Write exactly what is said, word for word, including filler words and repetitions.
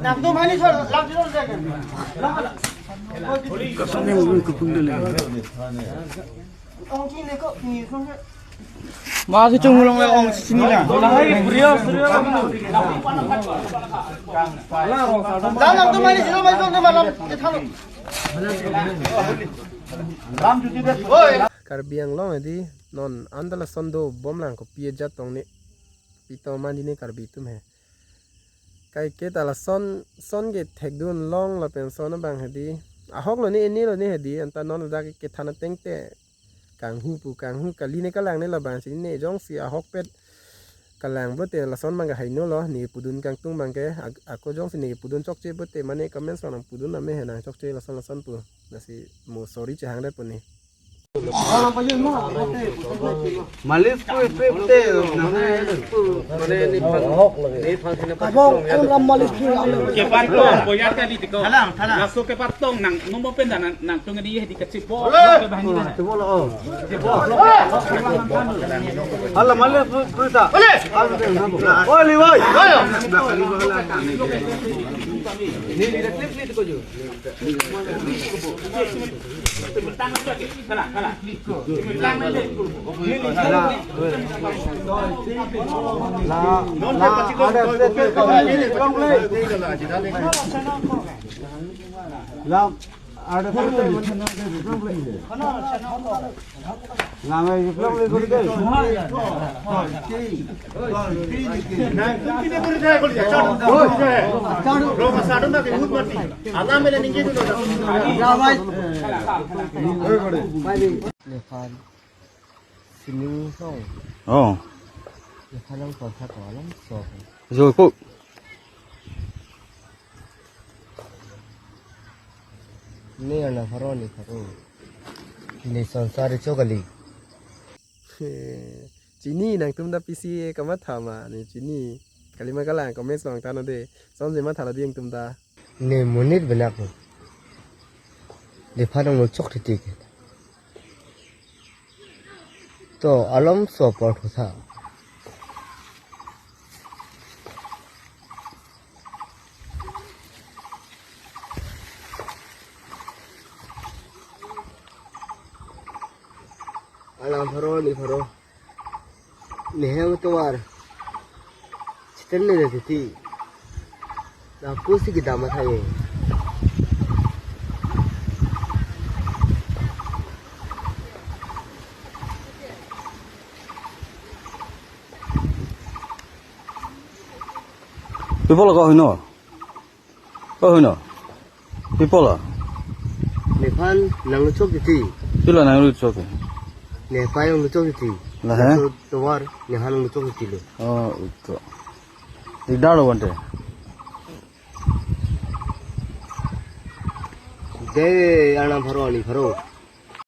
Nangtum hani sor, lam sor jaga. Kasane mungkin kupung dulu. Ong chini ko, ni song ke. Ma si chung long le ong chini na. Lam nangtum hani sor mai song ke malam ke thalo. Karbi Anglong edi non anta lason dobom lang, kopi ajat tong ne, pito mandi ne Karbi atum he. Kaike ta lason, son ke thekdun long lapen son abang hedi. Ahok lo ne, eni lo ne hedi, anta non ladak kethan ateng te kanghu pu, kanghu kali ne kalang ne labang si ne jongsi ahokpet kalang pulote lason abang ke haino lo, ne pudun kangtung abang ke, ak-, ako jongsi ne pudun chokche pulote mane comment along pudun ame he nang chokche lason lason pu. Lasi mo sorry chehang det pu ne. Malis pu pu te, mane nephan, nephan sini. Abang, em ram malis pu. Kepar ko, boyar ka di ko. Thalang, thalang. Laso kepar tong nang, nomor pen dan nang tung di di kecil bo. Ke bahani na. Coba lo, oh. Hala, malis pu, pu ta. Malis. Hala, pu ta. Oi, Liwai. Ayo. Ini di klip klip ko jo. Nephan sining song. Oh. Nephan nang kontak ko alam so. Jo ko. Ne ana pharo, ne pharo. Ne sansar chokali. Chini nangtum ta pisi kamatha ma, ne chini. Kalima kalang comments along than non de. Sonsi matha lo di nangtum ta. Ne monit benak. Nephan nang lo chok titik. To alam so apor thotha. Alang pharo, ne pharo. Nehem tovar. Chiten ne titi. Lapu si kedam athai. People ko hino. Ko hino. People a. Nephan nang lo chok titi. Pilo nang lo chok. Nephan nang lo chok titi. Lahe? Laso tovar nephan nang lo chok titi lo. Oh, uto. Dikdar lo bante. De alang pharo, ne pharo.